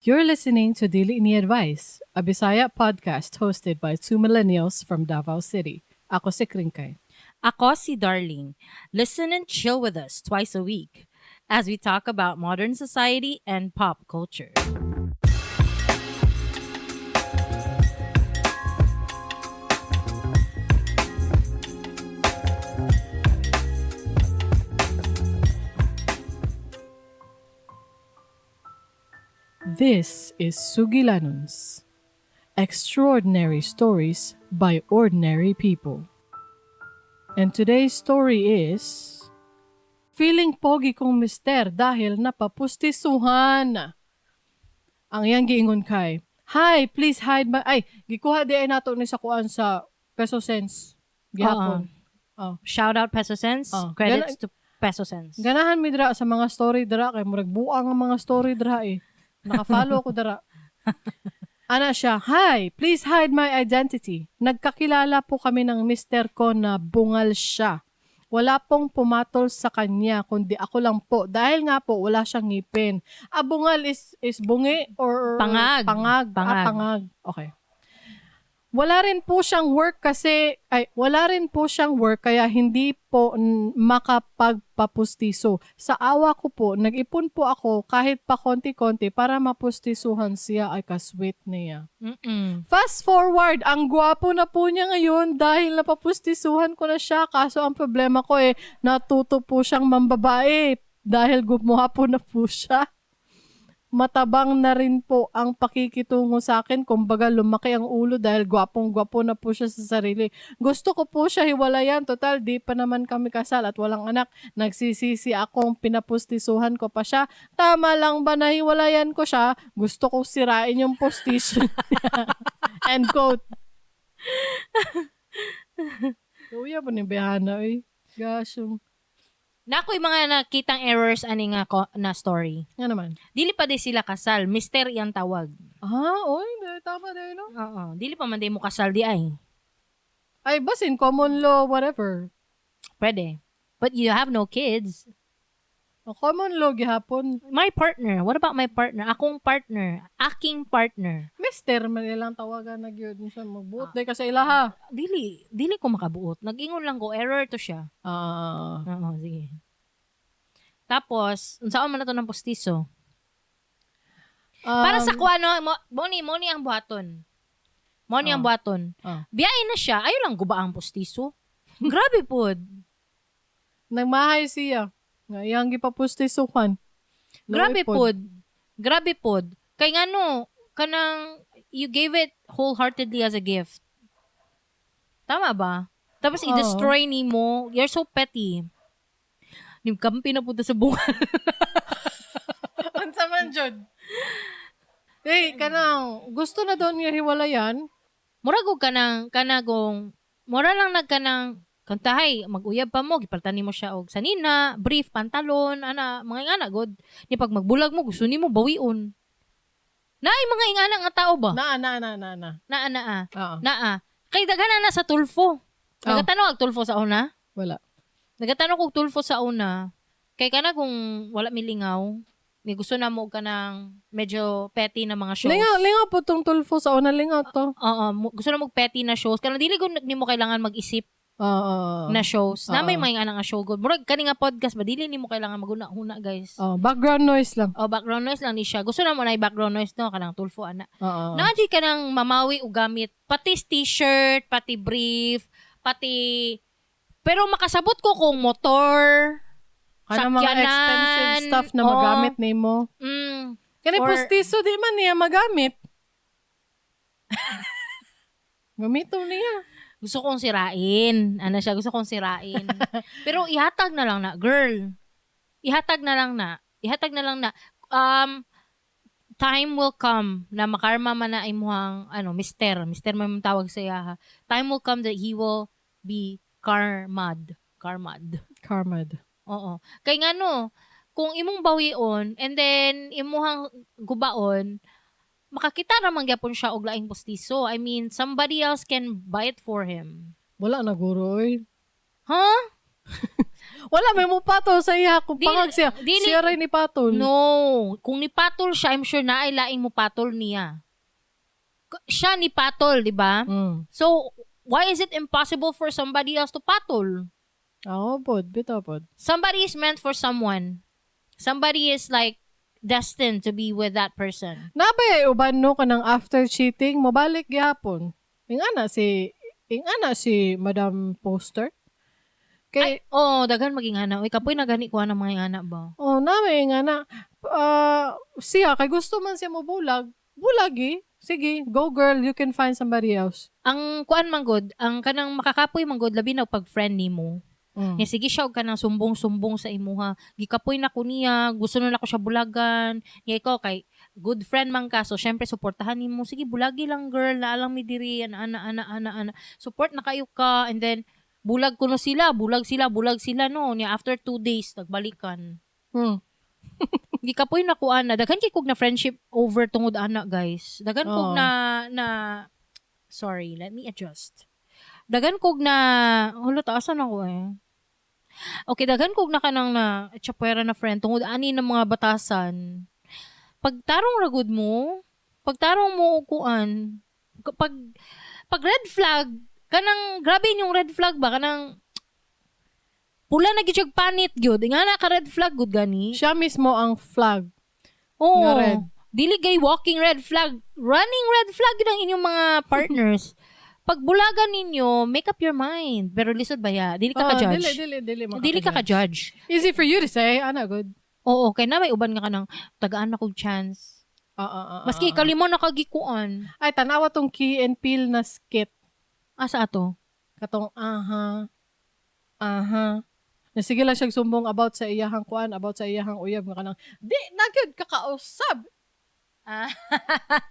You're listening to Dili Ni Advice, a Bisaya podcast hosted by two millennials from Davao City. Ako si Kringkay. Ako si Darling. Listen and chill with us twice a week as we talk about modern society and pop culture. This is Sugilanons. Extraordinary stories by ordinary people. And today's story is Feeling pogi kong mister dahil napapustisuhan. Ang iyang giingon kay, "Hi, please hide my..." Ay, gikuha di ay nato ni sa kuan sa Peso Sense. Gihapon. Oh. Shout out Peso Sense. Oh. Credits to Peso Sense. Ganahan mi dira sa mga story dira kay murag buang ang mga story dira eh. Naka-follow ko dira. Ana siya, "Hi, please hide my identity. Nagkakilala po kami ng mister ko na bungal siya. Wala pong pumatol sa kanya, kundi ako lang po. Dahil nga po, wala siyang ngipin." Ah, bungal is bungi or Pangag. Pangag. Ah, Pangag. pangag. Okay. Wala rin po siyang work kasi, ay, wala rin po siyang work kaya hindi po makapagpapustiso. Sa awa ko po, nag-ipon po ako kahit pa konti-konti para mapustisuhan siya, ay kasweet niya. Fast forward, ang gwapo na po niya ngayon dahil napapustisuhan ko na siya. Kaso ang problema ko eh, natuto po siyang mambabae dahil gumuhapo na po siya. Matabang na rin po ang pakikitungo sa akin. Kumbaga, lumaki ang ulo dahil gwapong-gwapo na po siya sa sarili. Gusto ko po siya hiwalayan. Total, di pa naman kami kasal at walang anak. Nagsisisi akong pinapustisuhan ko pa siya. Tama lang ba na hiwalayan ko siya? Gusto ko sirain yung postisyo niya. End quote. Kuya pa ni Behana, eh. Gosh, yung... Na ako'y mga nakitang errors ani nga na story. Nga naman. Dili pa di sila kasal. Mister iyang tawag. Ah, oy, tama din, no? Oo. Dili pa man di mo kasal di ay. Ay, basin, common law, whatever. Pwede. But you have no kids. O, common law, gihapon. My partner. What about my partner? Akong partner. Aking partner. Mister, man ilang tawagan na gyud sa magbuot. Day kasi ilaha. Dili. Dili ko makabuot. Nag-ingon lang ko. Error to siya. Ah. Oo, sige. Tapos, unsaon man na to ng postiso? Para sa kuha, no, mo ni ang buhaton. Mo ni ang buhaton. Biyahe na siya, ayaw lang guba ang postiso. Grabe pod. Nagmahay siya. Nga iyang gipapustisuhan. Grabe Luoy pod. pod. Grabe pod. Kay ngano, kanang you gave it wholeheartedly as a gift. Tama ba? Tapos Oo. i-destroy nimo. You're so petty. Nimkampi na punta sa bunga. Unsa man jud? Eh, kanang gusto na daw niya hiwalayan. Mura og kanang kanagong mura lang nagkanang kantahay mag-uyab pa mo gipalitan nimo siya og sanina, brief, pantalon, ana, mga ingana god. Ni pag magbulag mo gusto nimo bawion. Naay mga ingana nga tao ba? Na, na, na, na, na. Naa naa. Oo. Naa. Kay daghan na sa Tulfo. Nagatanong og Tulfo sa una? Wala. Nagatanong og Tulfo sa una. Kay kana kung wala milingaw, may gusto na mo og kanang medyo petty na mga shows. Lingaw, lingaw po tong Tulfo sa una, lingaw to. Oo, gusto na mo og petty na shows. Kanang dili ko nimo kailangan mag-isip Oo. na shows. Na may Oo. mga nga show good. Murag kani nga podcast ba dili nimo kailangan maguna-huna, guys. Oh, background noise lang. O background noise lang ni siya. Gusto na mo na background noise no kanang Tulfo ana. Oo. Naa jud kanang mamawi og gamit pati t-shirt, pati brief, pati pero makasabot ko kung motor, Kanang mga sakyanan, expensive stuff na oo. magamit nimo. Kani postiso di man niya magamit. Gamito niya. Gusto kong sirain. Ano siya, gusto kong sirain. Pero ihatag na lang na, girl. Ihatag na lang na. Ihatag na lang na. Time will come na makarma man na imuhang, ano, mister. Mister man yung tawag sa iya, ha. Time will come that he will be karmad. Karmad. Karmad. Oo. Kay nga no, kung imong bawion and then imuhang gubaon, makakita ra man gyapon siya og laing postiso. I mean, somebody else can buy it for him. Wala na guro oy. Huh? Wala may mo patol sa iya kung pangag siya. Dili- Siya ray ni patol. No, kung ni patol siya, I'm sure na ay laing mo patol niya. Siya ni patol, di ba? So, why is it impossible for somebody else to patol? Oo, pod, bitaw pod. Somebody is meant for someone. Somebody is like destined to be with that person. Nabay ay uban no kanang after cheating mobalik gihapon. Ingana si Madam Poster. Ay, Kay oh, daghan maging ana. Uy, kapoy na gani kuha ng mga ingana ba? Oh, na may ingana. Ah, siya kay gusto man siya mo bulag. Bulag eh. Sige, go girl, you can find somebody else. Ang kuan man gud, ang kanang makakapoy man gud labi na pag friend nimo. Nga sige siya og kanang sumbong-sumbong sa imuha. Gikapoy na ko niya, gusto na nako siya bulagan. Nga ikaw kay good friend man ka, so syempre suportahan nimo. Sige, bulagi lang girl, naa lang mi diri, ana ana ana ana ana. Support na kayo ka and then bulag kuno sila, bulag sila, bulag sila no. Nya after 2 days nagbalikan. Gikapoy na ko ana. Daghan kay kog na friendship over tungod ana, guys. Daghan kog Oo. na na sorry, let me adjust. Daghan kog na hulo taasan ako eh. Okay, daghan kog na kanang na tsapwera na friend tungod ani ng mga batasan. Pagtarong ragud mo, pagtarong mo og kuan, pag red flag, kanang grabe yung red flag ba kanang pula na gyud siyag panit gyud. Nga na ka red flag gud gani. Siya mismo ang flag. Oo. Nga red. Dili gay walking red flag. Running red flag yun ang inyong mga partners. Pag bulagan ninyo, make up your mind. Pero lisod ba ya? Dili ka Oh, ka-judge. Dili, dili, dili. Dili ka ka-judge. Easy for you to say. Ana, good. Oo, kay na may uban nga ka ng tagaan na kog chance. Maski ikalimo na kagikuan. Ay, tanawa tong Key and Peele na skit. Asa ato? Katong, aha, aha. Na sige lang siya sumbong about sa iyahang kuan, about sa iyahang uyab nga kanang, di, na gyud kakausab.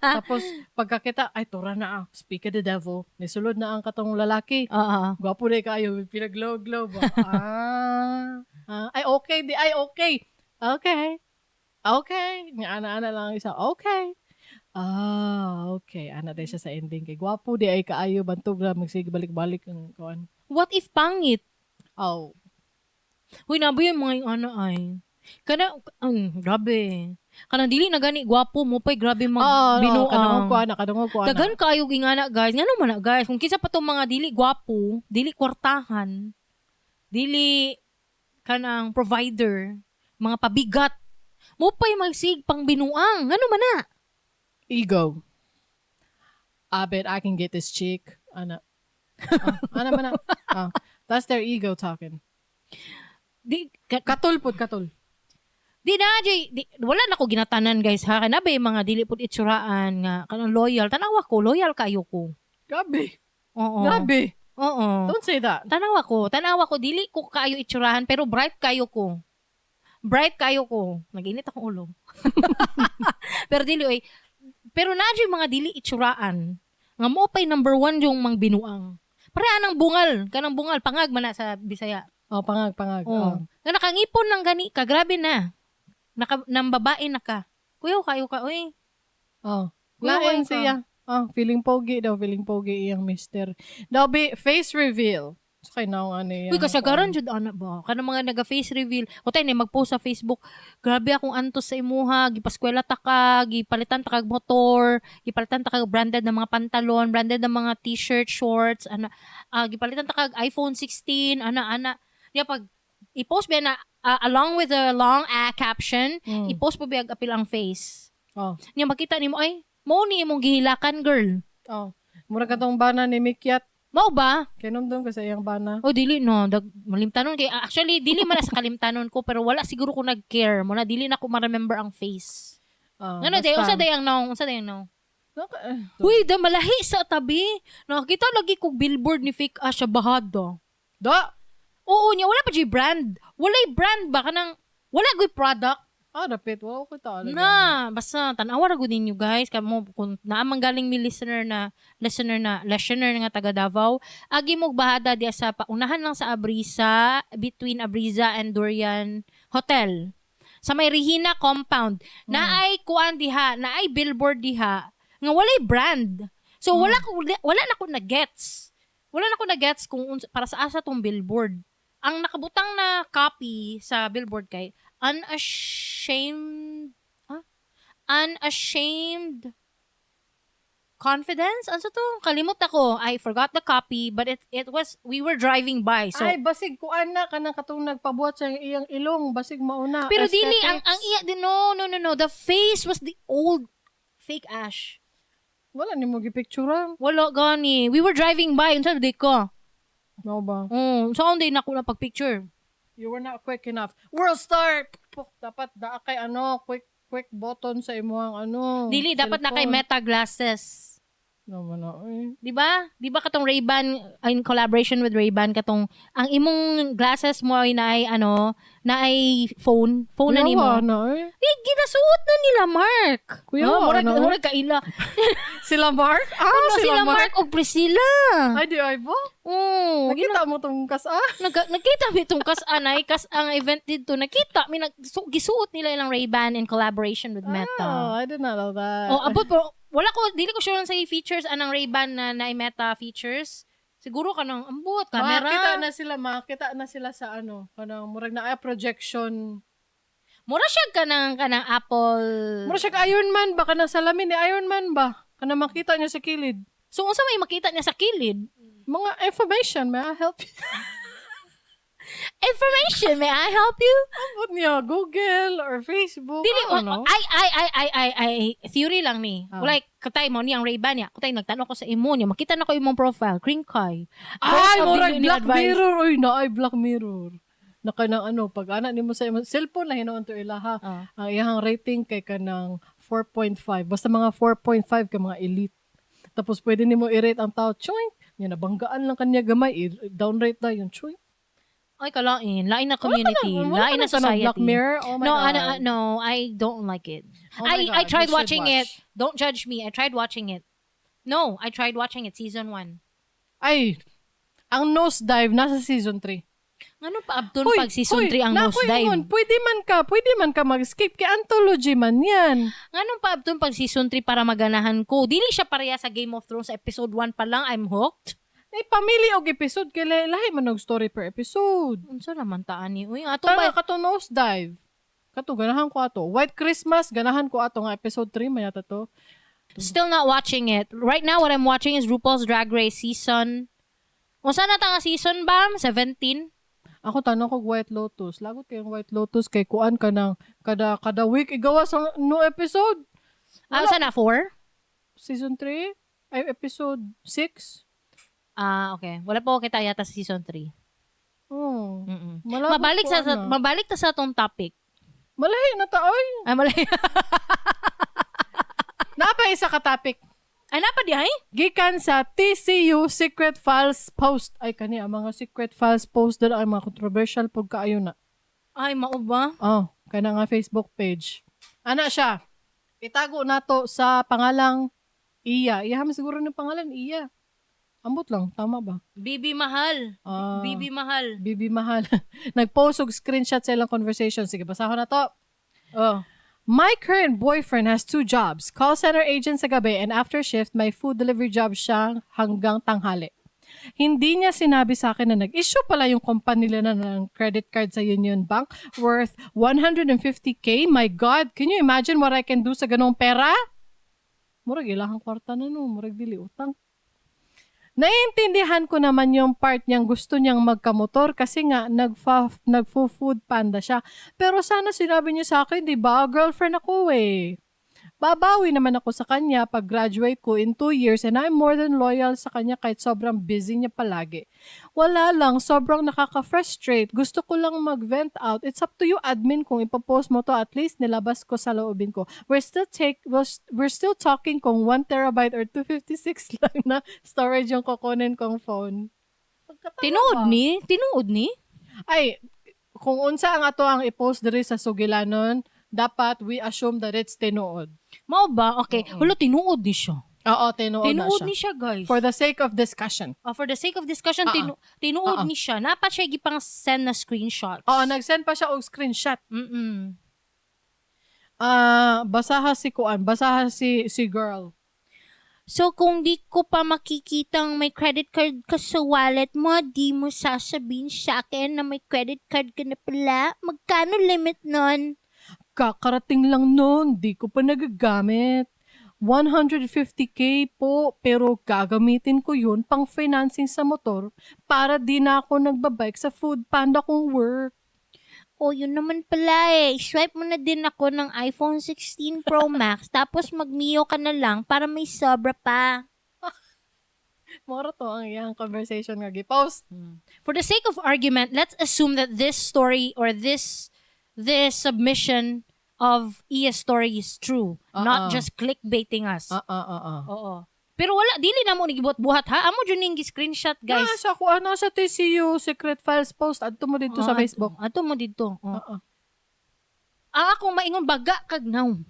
Tapos, pagkakita, ay, tura na ah, speak of the devil. Nisulod na ang katong lalaki. Gwapo na kayo, pinaglow-glow ba? Ay, okay, di, ay, okay. Okay. Okay. Nga, ana-ana lang ang isa, okay. Ah, okay. Ana day siya sa ending. Kay gwapo di ay kaayo, bantog ra, magsige balik-balik ang kuan. What if pangit? Oh. Uy, nabi yung mga yung ano ay. Kana, grabe. Kanang dili na gani gwapo mo pa'y grabe mag Oh, no, binuang. kadungog ko ana, kadungog ko ana. Daghan kayo ingana guys. Ngano man na guys, kung kinsa pa tong mga dili gwapo, dili kwartahan, dili kanang provider, mga pabigat. Mo pa'y magsig pang binuang. Ngano man na? Ego. I bet I can get this chick. Ana. Ah, ana man na. Ah, that's their ego talking. Di ka, Katul pud, katul. di na jay, di, wala na ko ginatanan guys ha. Kana ba yung mga dili pud itsuraan nga kanang loyal. Tanawa ko, loyal kayo ko. Grabe. Oo. Grabe. Oo. Don't say that. Tanawa ko, dili ko kaayo itsurahan pero bright kayo ko. Bright kayo ko. Nag-init akong ulo. Pero dili oy. Pero na yung mga dili itsuraan nga mo pay number one yung mang binuang. Pare anang bungal, kanang bungal pangag man na sa Bisaya. Oh, pangag, pangag. Oh. Oh. Nga nakangipon lang gani ka, grabe na. Naka nang babae na ka. Kuyaw kayo ka oy. Oh. Kuyaw Lain kayo ka. siya. Oh, feeling pogi daw, feeling pogi iyang mister. Daw be face reveal. So kay naong ano iyang. Uy, kasagaran jud ana ba? Kanang mga naga-face reveal. Kutay ni mag-post sa Facebook. Grabe akong antos sa imuha, gipaskwela ta ka, gipalitan ta kag motor, gipalitan ta kag branded na mga pantalon, branded na mga t-shirt, shorts, ana, gipalitan ta kag iPhone 16, ana ana. Niya pag i-post ba na along with the long caption, i-post pa ba apil ang face. Oh. Niya makita nimo ay mo ni imong gihilakan girl. Oh. Mura katong bana ni Mikyat. Mao ba? Kinomdom ko sa iyang bana. Oh, dili no, dag malimtanon kay actually dili man na sa kalimtanon ko pero wala siguro ko nag-care mo na dili na ko ma-remember ang face. Oh, Ngano day unsa day ang naong, unsa day ang naong? Uy, da malahi sa tabi. Nakakita lagi kog billboard ni Fake Asha Bahado. Da. Oo niya wala pa jay brand. Walay brand ba kanang wala goy product. Ah, dapit. Wow, ko ta. Na, basta tan-awa ra gud ninyo guys kamo kung naamang galing mi listener na nga taga Davao, agi mo bahada diya sa paunahan lang sa Abrisa, between Abriza and Durian Hotel. Sa may Regina compound. Naay kuan diha, naay billboard diha nga walay brand. So wala ko wala na ko na gets. Wala na ko na gets kung para sa asa tong billboard. Ang nakabutang na copy sa billboard kay unashamed, ah? Unashamed confidence, ano to, kalimot ako. I forgot the copy, but it was, we were driving by, so Ay, basig kuan na kanang katong nagpabuhat sa iyang ilong, basig mauna. Pero dili ang Aesthetics. Ang iya, no, the face was the old fake ash. Wala nimo gipicturean. Wala gani, we were driving by, unsa di ko? Mao ba? So di nako na pag picture. You were not quick enough. World star. Puk, dapat daa kay ano, quick quick button sa imong ano. Dili, dapat na kay cellphone. Meta glasses. Naman na, eh. Di ba? Di ba katong Ray-Ban, in collaboration with Ray-Ban, katong ang imong glasses mo ay naay ano, naay phone, phone na nimo. Kuyawa na eh. Eh, ginasuot na nila Mark. Kuya, Oh, murag, ano, eh? murag kaila. Sila Mark? Ah, Ano, sila, sila Mark. Mark og Priscilla. Ay, di ay ba? Oh, Nakita mo tong kasa? Nagkita mi tong kas anay kas ang event dito. Nakita mi nag so, gisuot nila ilang Ray-Ban in collaboration with Meta. Oh, I did not know that. Oh, abot pero wala ko, dili ko sure sa features anang Ray-Ban na na Meta features. Siguro kanang ambot camera. Makita na sila sa ano, kanang murag na ay projection. Mura siya kanang Apple. Mura siya ka Iron Man ba, kanang salamin ni Iron Man ba? Kanang makita niya sa kilid. So unsa may makita niya sa kilid? Mga information, may I help you? Information, may I help you? Ambot niya Google or Facebook. Dili, I don't know. ay ay ay ay ay ay theory lang ni. Ah. Like katay mo niyang Ray-Ban niya. Kutay nagtan-aw ko sa imo niya, makita na ko imong profile, green kay. Ay, Post of murag dili ni Black advice. Mirror. Uy, na ay Black Mirror. Naka ng ano, pag ana nimo sa imong cellphone na hinuon to ilaha. Ah. Ang iyang rating kay kanang 4.5. Basta mga 4.5 ka mga elite. Tapos pwede nimo i-rate ang tao, choink. Yan, nabanggaan lang kanya gamay. I-downrate na yun, choink. Ay, kalain. Lain na community. Wala Lain na ka nang society. Black Mirror? Oh my No, God. ano, no, I don't like it. Oh my I God, tried you should watching it. watch. Don't judge me. I tried watching it. No, I tried watching it season 1. Ay, ang Nosedive nasa season 3. Ngano pa abton pag season 3 ang nakoy Nosedive? ingon, pwede man ka mag-skip kay anthology man yan. Ngano pa abton pag season 3 para maganahan ko? Dili siya pareha sa Game of Thrones, episode 1 pa lang I'm hooked. Ay, pamili og episode kay lahi, lahi man og story per episode. Unsa naman taan ni? Uy, ato Tama ba? kato Nosedive. Kato ganahan ko ato. White Christmas ganahan ko ato nga episode 3 man yata to. Still not watching it. Right now what I'm watching is RuPaul's Drag Race season. Unsa na ta nga season ba? 17? Ako tanong ko White Lotus. Lagot kay White Lotus kay kuan ka ng kada kada week igawas ang no episode. Ah, unsa na 4? Season 3 ay episode 6. Ah, okay. Wala pa ko kita yata sa season 3. Oh. Mm. Malabot Mabalik ko, sa, ana. mabalik ta sa atong topic. Malahi na ta oy. Ay, malay. Naa pa isa ka topic. Ay, napa di ay? Gikan sa TCU Secret Files post. Ay kani ang mga Secret Files post dala ay mga controversial pug kaayo na. Ay, mao ba? Oh, kana nga Facebook page. Ana siya. Itago nato sa pangalang Iya. Iya man siguro ng pangalan Iya. Ambot lang, tama ba? Bibi mahal. Ah. Bibi mahal. Bibi Mahal. Nag-post og screenshot sa ilang conversation. Sige, basahon na to. Oh. My current boyfriend has two jobs. Call center agent sa gabi and after shift, may food delivery job siya hanggang tanghali. Hindi niya sinabi sa akin na nag-issue pala yung company nila ng credit card sa Union Bank worth 150K. My God, can you imagine what I can do sa ganong pera? Murag ilahang kwarta na no, murag dili utang. Naiintindihan ko naman yung part niyang gusto niyang magkamotor kasi nga nagfo-food panda siya. Pero sana sinabi niya sa akin, di ba? Girlfriend ako eh. Babawi naman ako sa kanya pag graduate ko in 2 years and I'm more than loyal sa kanya kahit sobrang busy niya palagi. Wala lang, sobrang nakaka-frustrate. Gusto ko lang mag-vent out. It's up to you, admin, kung ipopost mo to. At least nilabas ko sa loobin ko. We're still talking kung 1 terabyte or 256 lang na storage yung kukunin kong phone. Pagkatawa Tinuod ba? ni? Tinuod ni? Ay, kung unsa ang ato ang i-post diri sa Sugilanon, dapat we assume that it's tinuod. Mao ba? Okay. Oo. Wala, tinuod ni siya. Oo, tinuod na Tinuod siya. ni siya, guys. For the sake of discussion. Oh, for the sake of discussion, Ah, ah. tinuod Ah, ah. ni siya. Napa siya gipang send na screenshots. Oo, nag-send pa siya og screenshot. Ah, basaha si kuan, basaha si si girl. So, kung di ko pa makikitang may credit card ka sa wallet mo, di mo sasabihin sa akin na may credit card ka na pala? Magkano limit nun? Kakarating lang nun, di ko pa nagagamit. 150K po, pero gagamitin ko yun pang financing sa motor para di na ako nagbabike sa Food Panda kong work. Oh, yun naman pala eh. Swipe mo na din ako ng iPhone 16 Pro Max, tapos mag-Mio ka na lang para may sobra pa. Moro to ang iyang conversation nga gi-post. For the sake of argument, let's assume that this story or this submission of iya story is true, not just clickbaiting us. Ah. Oo. Pero wala, dili na mo ni gibuhat-buhat ha. Amo jud ning screenshot, guys. Nasa ko ano sa TCU Secret Files post, adto mo dito sa Oh, Facebook. Ato mo dito. Oh. Oo. Ang akong maingon, baga kag nawong.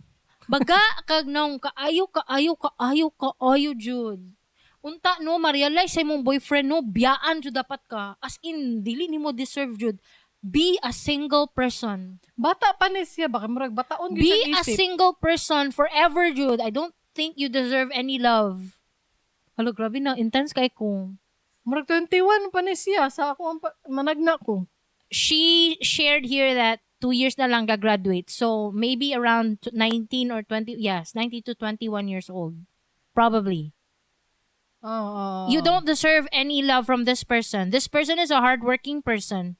Baga kag nawong, kaayo kaayo kaayo kaayo jud. Unta no ma-realize sa imong boyfriend no, biyaan jud dapat ka. As in, dili nimo deserve jud. Be a single person. Bata pa ni siya, baka murag bataon gyud Be siyang a isip. single person forever jud. I don't think you deserve any love. Hala, grabe na intense kay kung. Murag 21 pa ni siya sa ako ang managna ko. She shared here that 2 years na lang gagraduate. So, maybe around 19 or 20, yes, 19 to 21 years old. Probably. You don't deserve any love from this person. This person is a hardworking person.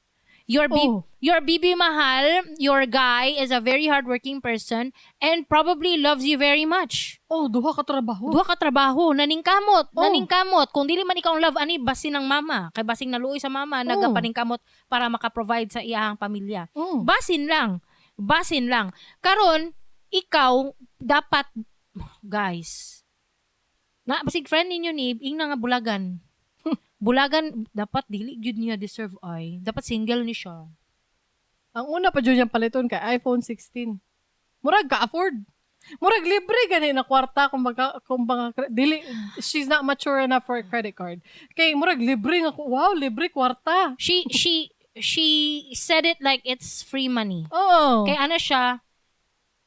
Oh. Your BB Mahal, your guy is a very hardworking person and probably loves you very much. Oh, duha ka trabaho. Duha ka trabaho, naningkamot, Oh. naningkamot. Kung dili man ikaw ang love ani, basin ng mama. Kay basing naluoy sa mama, nagapaningkamot para maka-provide sa iyang pamilya. Basin lang. Basin lang. Karon, ikaw dapat, guys. Na basig friend ninyo ni ingna nga bulagan. Bulagan dapat dili gyud niya deserve ay. Dapat single ni siya. Ang una pa jud niyang paliton kay iPhone 16. Murag ka afford. Murag libre gani na kwarta kung baka dili, she's not mature enough for a credit card. Kay murag libre nga, wow, libre kwarta. She said it like it's free money. Oo. Kay ano siya,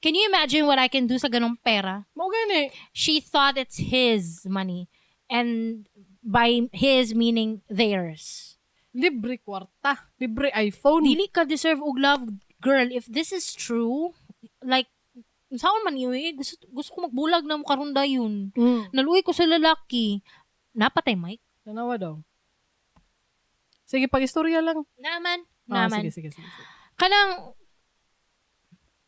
"Can you imagine what I can do sa ganong pera?" Mao gani. She thought it's his money. And by his meaning theirs. Libre kwarta, libre iPhone. Dili ka deserve og love, girl. If this is true, like, saan man yun eh, gusto ko magbulag na mo karon dayon. Naluoy ko sa lalaki. Napatay, Mike. Tanawa daw. Sige, pag-istorya lang. Naman. Ah, Naman. sige, sige, sige, sige. Kanang,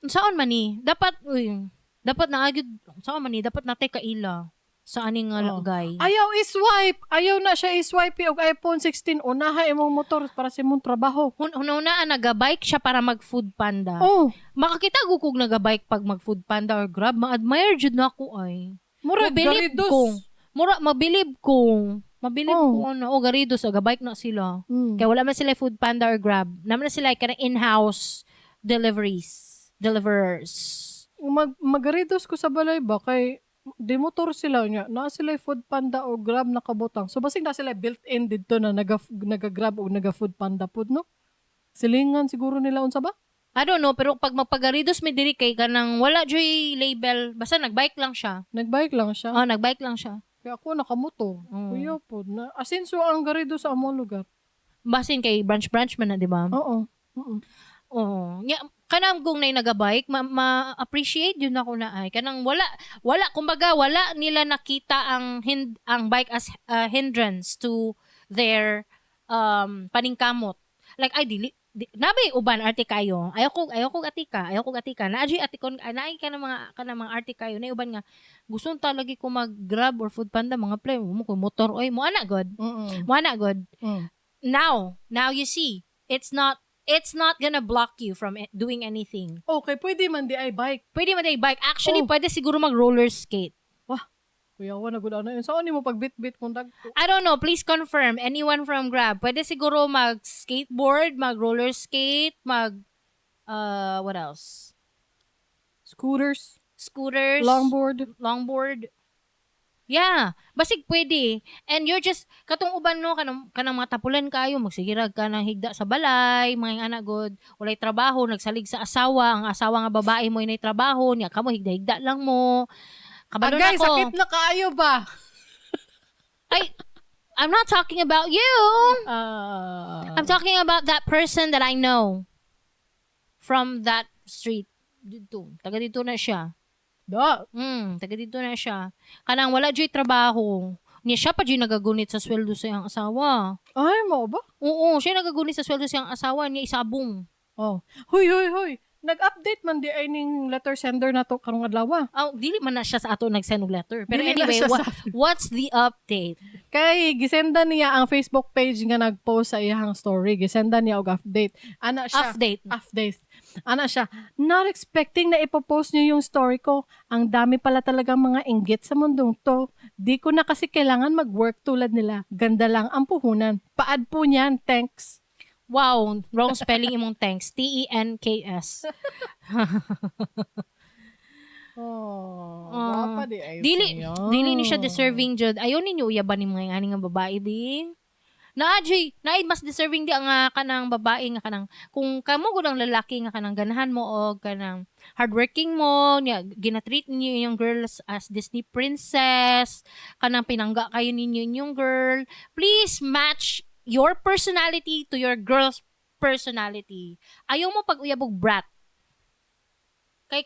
saan man ni? Dapat, uy, dapat na agyud, saan man ni? Dapat natay kaila sa aning nga guy. Ayaw i-swipe. Ayaw na siya i-swipe og iPhone 16. Unaha imong motor para sa imong trabaho. Hunahunaan, nagabike siya para mag Food Panda. Oh, Makakita ko kung nagabike pag mag Food Panda or Grab, ma-admire jud na ako ay. Murag Mabilib garidos. ko. Mura mabilib ko. Mabilib ko ano, oh, garidos gabike na sila. Kaya wala man sila Food Panda or Grab. Naman na sila kanang in-house deliveries, deliverers. Magaridos ko sa balay ba kay di motor sila niya. Naa sila Food Panda o Grab nakabutang. So basig na sila built-in didto na naga Grab o naga Food Panda pud, no? Silingan siguro nila unsa ba? I don't know, pero pag magpagaridos mi diri kay kanang wala joy label, basta nagbike lang siya. Nagbike lang siya. Oh, nagbike lang siya. Kaya ako nakamotor. Kuya pod na asinso ang garido sa among lugar. Basin kay branch branch man na, di ba? Oo. Oo. Oo. Nya kanang kung nay nagabike, ma-appreciate yun ako na ay kanang wala wala kumbaga wala nila nakita ang bike as a hindrance to their paningkamot. Like ay dili di, nabay uban arte kayo. Ayaw ko atika. Naadyoy atikon, naay ka ng mga arte kayo na uban nga gusto ta lagi ko mag-Grab or Food Panda, mga play mo ko motor oy, mo ana god. Mo ana god. Now you see, it's not gonna block you from doing anything. Okay, pwede man di ay bike. Pwede man day bike. Actually, Oh. pwede siguro mag roller skate. Kuya, wala gud ana. Saan nimo pagbit-bit kung dagko? I don't know, please confirm. Anyone from Grab? Pwede siguro mag skateboard, mag roller skate, mag what else? Scooters, Scooters, longboard. Longboard. Yeah, basig pwede. And you're just katong uban no, kanang mga tapulan kayo, magsigirag ka ng higda sa balay, mga anak god, walay trabaho, nagsalig sa asawa, ang asawa nga babae mo inay trabaho, niya kamo higda-higda lang mo. Kabalo Agay, na ko. Sakit na kaayo ba? Ay, I'm not talking about you. Ah. I'm talking about that person that I know from that street. Dito. Taga dito na siya. Da. Taga dito na siya. Kanang wala juy trabaho. Niya siya pa juy nagagunit sa sweldo sa iyang asawa. Ay, mao ba? Oo, siya nagagunit sa sweldo sa iyang asawa niya isabong. Oh. Huy, huy, huy. Nag-update man di ay ning letter sender na to karong adlaw. Oh, dili man na siya sa ato nag-send og letter. Pero Dili na anyway, siya sa- what's the update? Kay gisenda niya ang Facebook page nga nag-post sa iyang story. Gisenda niya og update. Ana siya. Update. Update. Ana siya, "Not expecting na ipopost niyo yung story ko. Ang dami pala talagang mga inggit sa mundong to. Di ko na kasi kailangan mag-work tulad nila. Ganda lang ang puhunan. Pa-add po niyan. Thanks." Wow, wrong spelling imong thanks. tenks. Oh, Ah, gwapa di ay Dili siya. dili ni siya deserving jud. Ayaw ninyo uyaban ni mga ani nga babae bi. Naa jud, naay mas deserving di ang kanang babae nga kanang kung kamo gud ang lalaki nga kanang ganahan mo og kanang hardworking mo niya, ginatreat ninyo inyong girls as Disney princess, kanang pinangga kayo ninyo inyong girl. Please match your personality to your girl's personality. Ayaw mo pag uyab og brat. Kay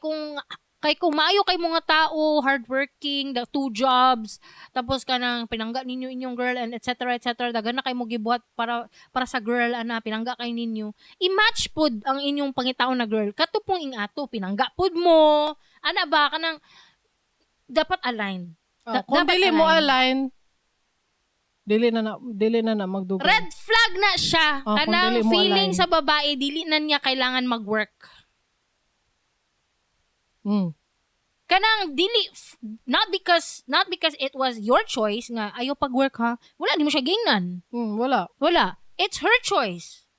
kung maayo kay mga tao, hardworking, the two jobs, tapos kanang pinangga ninyo inyong girl and etc. etc. Daghan na kay mo gibuhat para sa girl ana, pinangga kay ninyo. I-match pud ang inyong pangitaon na girl. Kato pong ingato, pinangga pud mo. Ana ba kanang dapat aligned. Oh, kung dapat dili mo align. align, dili na na magdugay. Red flag na siya. Oh, kung Kanang dili mo feeling align. sa babae, dili na niya kailangan mag-work. Kanang dili not because it was your choice nga ayaw pag-work ha. Wala di mo siya gingnan. Wala. Wala. It's her choice.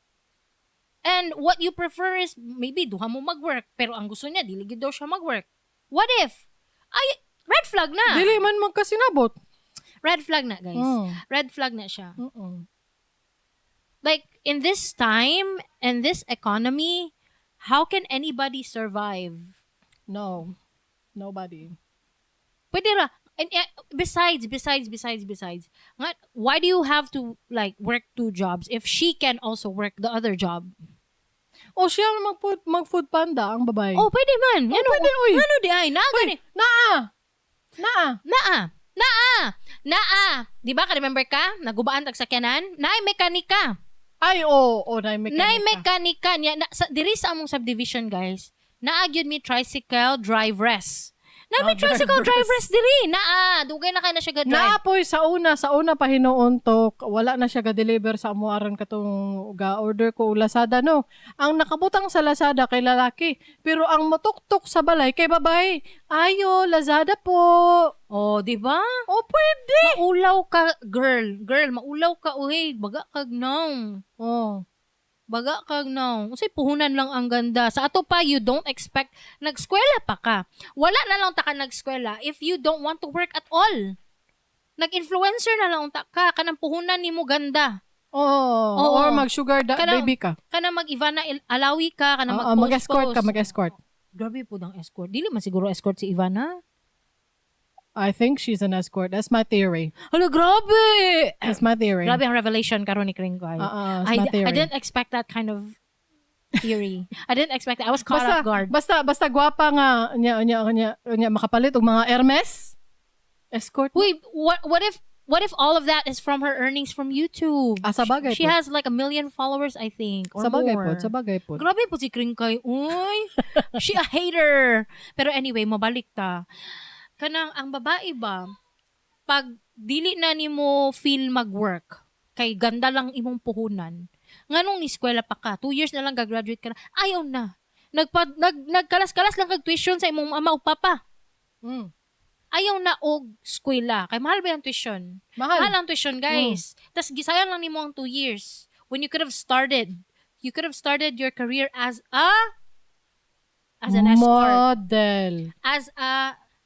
And what you prefer is maybe duha mo mag-work pero ang gusto niya dili gid daw siya mag-work. What if? Ay, red flag na. Dili man magkasinabot. Red flag na, guys. Red flag na siya. Like in this time and this economy, how can anybody survive? No. Nobody. Pwede ra. And besides, nga, why do you have to like work two jobs if she can also work the other job? O siya mag-food panda ang babae. Oh, pwede man. Ngano, pwede, uy. Ngano di ay? Naa gani. Naa! Naa! Naa. Naa. Naa. Di ba ka remember ka? Nagubaan tag sakyanan? Naay mekanika. Ay, oo. Oh, oh, naay mekanika. Naay mekanika niya. Na, sa, diri sa among subdivision, guys. Naa gyud mi tricycle driveress. Naa mi Ah, tricycle driveress. driveress diri. Naa. Dugay na kay na siya ga-drive. Naa poy sa una pa hinuon to, wala na siya ga-deliver sa amo aron katong ga-order ko Lazada, no. Ang nakabutang sa Lazada kay lalaki, pero ang motuktok sa balay kay babae. "Ayo, Lazada po." Oh, di ba? Oh, pwede. Maulaw ka, girl. Girl, maulaw ka, uy. Baga kag no. Oh. Baga kag no. Unsay puhunan lang ang ganda? Sa ato pa, you don't expect, nagskwela pa ka. Wala na lang ta ka nagskwela if you don't want to work at all. Nag-influencer na lang ta ka. Kanang puhunan nimo ganda. Oh, Oo. or mag-sugar baby ka. Kanang mag-Ivana Alawi ka, kanang Oo, mag-post mag-escort ka, mag-escort. Grabe po ang escort. Dili man siguro escort si Ivana. I think she's an escort. That's my theory. Hala, grabe! That's my theory. Grabe ang revelation karon ni Kringo. Oo, that's my theory. I didn't expect that kind of theory. I didn't expect that. I was caught Basta, off guard. basta gwapa nga nya makapalit og mga Hermes. Escort. Wait, what if all of that is from her earnings from YouTube? Ah, sa bagay She po. has like a million followers, I think, or Sa bagay more. po, sa bagay po. Grabe po si Kringkay. Uy, she a hater. Pero anyway, mabalik ta. Kanang ang babae ba, pag dili na nimo feel mag-work, kay ganda lang imong puhunan, nganong ni-eskwela pa ka, 2 years na lang gagraduate ka na, ayaw na. Nagkalas-kalas lang kag tuition sa imong mama o papa. Ayaw na og eskwela. Kay mahal ba yung tuition? Mahal. Mahal ang tuition, guys. Tas gisayang lang nimo ang 2 years when you could have started. You could have started your career as an escort. Model.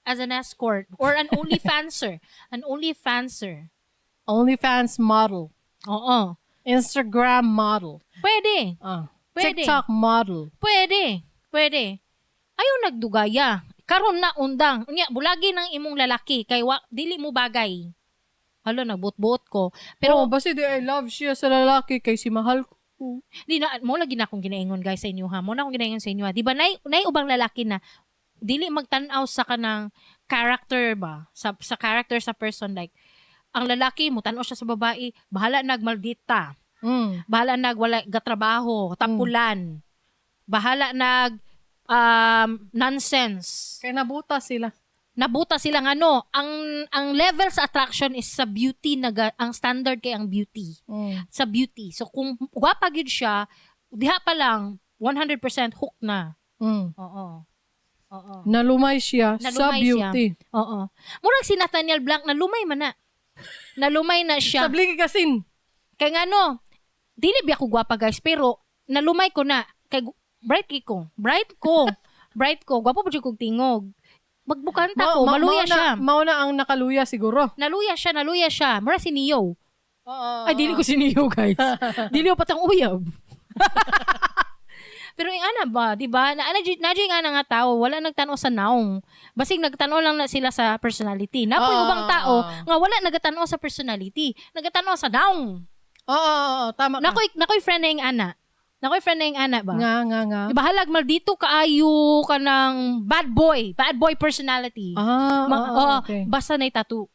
As an escort or an OnlyFanser. An OnlyFanser. OnlyFans model. Oo. Instagram model. Pwede. Ah. Pwede. TikTok model. Pwede. Pwede. Ayaw nagdugaya. Karon na undang. Unya bulagi ng imong lalaki kay wa, dili mo bagay. Hala, nagbot-bot ko. Pero Pero oh, basi di I love siya sa lalaki kay si mahal ko. Di na mo lagi na akong ginaingon, guys, sa inyo ha. Mo na akong ginaingon sa inyo ha. Di ba nay ubang lalaki na dili magtan-aw sa kanang character ba? Sa character sa person, like ang lalaki mo tan-aw siya sa babae, bahala nagmaldita. Bahala nag wala gatrabaho, tapulan. Bahala nag nonsense. Kay nabuta sila. Nabuta sila nga no, ang level sa attraction is sa beauty naga, ang standard kay ang beauty. Sa beauty. So kung gwapa gyud siya, diha pa lang 100% hook na. Oo. Oo. Nalumay siya sa Nalumay siya. beauty. Oo. Murag si Nathaniel Blanc, nalumay man na. Nalumay na siya. Sa bligi kasin. Kay nga no, dili biya ko gwapa, guys, pero nalumay ko na kay bright kay ko. Bright ko. Bright ko. Gwapo pa jud kog tingog. Magbukanta ko, maluya mao siya. Na, mao na ang nakaluya siguro. Naluya siya, naluya siya. Mura si Neo. Oo. Ay, dili ko si Neo, guys. Dili ko patang uyab. Pero yung ana ba, di ba? Na ana na nga na nga tao, wala nagtan-aw sa naong. Basig nagtan-aw lang na sila sa personality. Napoy ubang tao nga wala nagatan-aw sa personality, nagatan-aw sa naong. Oo, tama ka. Nakoy friend na yung ana. Nakoy friend na yung ana ba? Nga, nga, nga. Bahalag maldito kaayo ka ng bad boy personality. Ah, Oh, okay. basta na tattoo.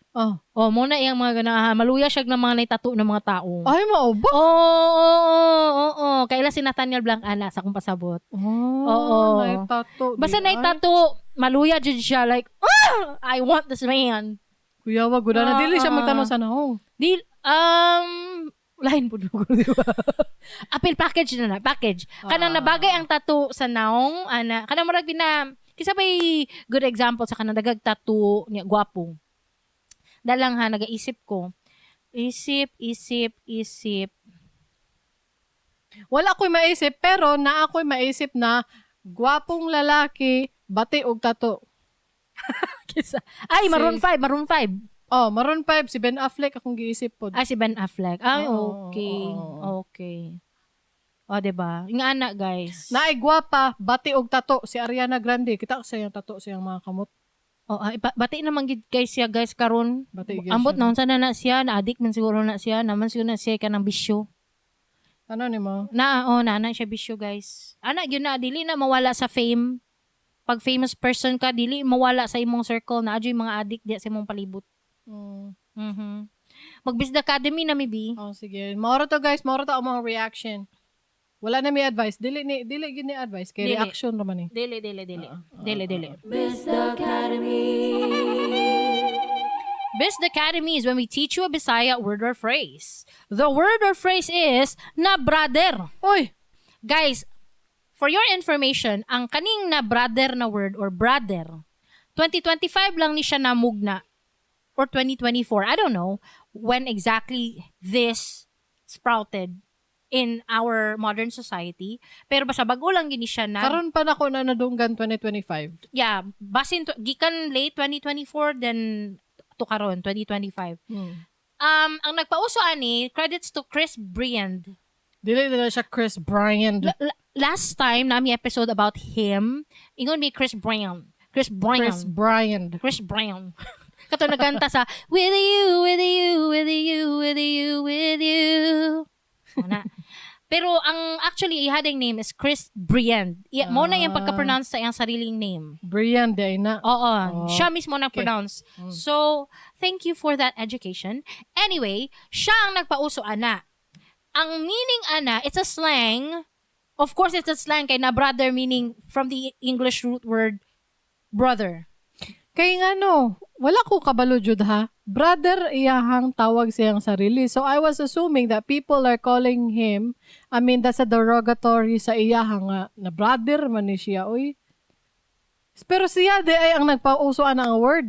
Oh. Oh, mo na iyang mga ganahan. Maluya siya ng mga naitattoo ng mga tao. Ay, mao ba? Oo. Kaila si Nathaniel Blanc ana sa akong pasabot. Oh, Oo. Naitato. Basta di ay. naitattoo, maluya jud siya like, ah, I want this man. Kuya, wag na. Dili siya magtanong sa naong. Di lain po ko, di ba? Apil package na na, package. Kanang nabagay ang tattoo sa naong ana, kanang murag bina kisa bay good example sa kanang dagag tattoo niya gwapo. Dalang ha nagaisip ko. Isip, isip, isip. Wala ko'y maisip, pero na ako'y maisip na gwapong lalaki, bati og tato. Kisa. Ay, Maroon 5, Maroon 5. Oh, Maroon 5, si Ben Affleck akong giisip pod. Ay, si Ben Affleck. Ay, Oo, okay. oo. Okay. O, diba? Yung anak, guys. Naay gwapa, bati og tato si Ariana Grande. Kita ko sa iyang tato sa iyang mga kamot. Oh, ay, bati naman gid guys siya, guys, karon. Bati gyud Ambot siya. na unsa na na siya, na-addict man siguro na siya, naman siguro na siya kanang bisyo. Ano nimo? Na, oh, na, na siya bisyo, guys. Ana gyud na dili na mawala sa fame. Pag famous person ka, dili mawala sa imong circle na adyo'y mga addict diya sa imong palibot. Mag-Business Academy na maybe. Oh, sige. Mauro to, guys, mauro to ang mga reaction. Wala na may advice. Dili gid ni advice kay Dili. reaction raman eh. Dili, dili, dili. Dili, dili. Best Academy. Best Academy is when we teach you a Bisaya word or phrase. The word or phrase is na brother. Oy, Guys, for your information, ang kaning na brother na word or brother, 2025 lang ni siya namugna or 2024. I don't know when exactly this sprouted in our modern society. Pero basta bago lang gini siya na Karon pa nako na nadunggan 2025. Yeah, basin gikan late 2024 then to karon 2025. Ang nagpauso ani, credits to Chris Briand. Dili na siya Chris Bryan. Last time nami episode about him, ingon mi Chris Brown. Chris Brown. Chris Bryan. Chris Brown. Kato nagkanta sa "With you, with you, with you, with you, with you." Ana. Pero ang actually ihading name is Chris Briand. Iya, mo na iyang pagka-pronounce sa iyang sariling name. Brian day na. Oo, Oh, siya mismo nag-pronounce. So, thank you for that education. Anyway, siya ang nagpauso ana. Ang meaning ana, it's a slang. Of course, it's a slang kay na brother meaning from the English root word brother. Kay nga no, wala ko kabalo jud ha. Brother iyahang tawag siyang sarili. So I was assuming that people are calling him, I mean, that's a derogatory sa iyahang nga na brother man ni siya oy. Pero siya di ay ang nagpauso ana ang word.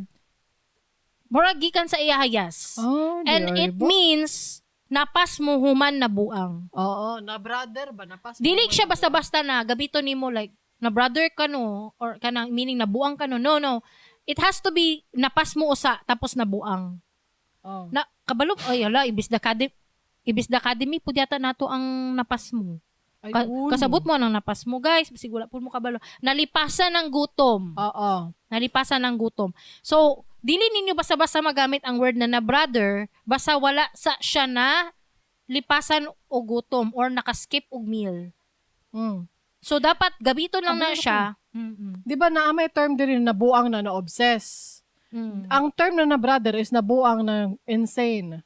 Murag gikan sa iya, yes. Oh, di And ay it bo. means napas mo human na buang. Oo, na brother ba napas? Dili siya basta-basta na gabito nimo like na brother ka no or kanang meaning na buang ka no. No, no. It has to be napas mo usa tapos nabuang. Oh. Na kabalo ay hala, ibis the academy pud yata nato ang napas mo. Ay, uy. Kasabot mo nang napasmo, guys. Basig wala po mo kabalo. Nalipasan ng gutom. Oo. Nalipasan ng gutom. So, dili ninyo basta-basta magamit ang word na na brother basta wala sa siya na lipasan o gutom or nakaskip og meal. So, dapat gamiton lang na Kabalo. siya. Di ba naa may term din na buang na na-obsess? Ang term na na brother is nabuang na insane.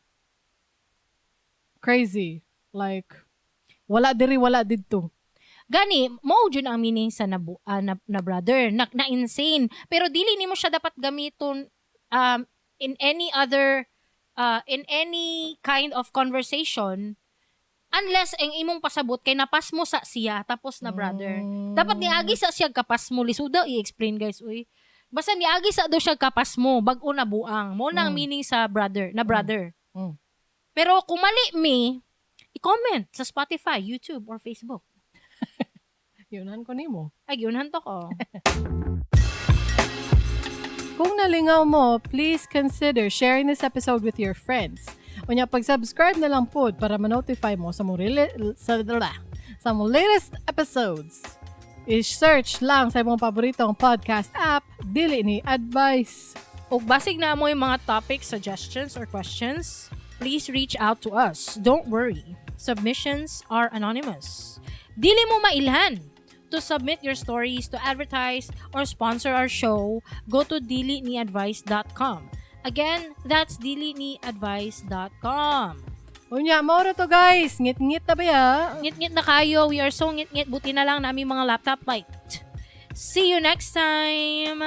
Crazy. Like, wala diri, wala didto. Gani, mao jud ang meaning sa na brother, na insane. Pero dili nimo siya dapat gamiton in any other in any kind of conversation unless ang imong pasabot kay napasmo sa siya tapos na brother. Dapat niagi sa siya kapasmo, lisuda i-explain, guys, uy. Basta niagi sa daw siya kapasmo, bag-o na buang. Mo na ang meaning sa brother, na brother. Pero kung mali mi, i-comment sa Spotify, YouTube, or Facebook. Yunan ko nimo. Ay, giunhan to ko. Kung nalingaw mo, please consider sharing this episode with your friends. Unya, pag-subscribe na lang po para ma-notify mo sa mo latest episodes. I-search lang sa imong paboritong podcast app, Dili Ni Advice. Og basig na mo yung mga topics, suggestions, or questions, please reach out to us. Don't worry. Submissions are anonymous. Dili mo mailhan. To submit your stories, to advertise, or sponsor our show, go to diliniadvice.com. Again, that's diliniadvice.com. Unya, mao ra to, guys. Ngit-ngit na ba ya? Ngit-ngit na kayo. We are so ngit-ngit. Buti na lang namin mga laptop light. See you next time!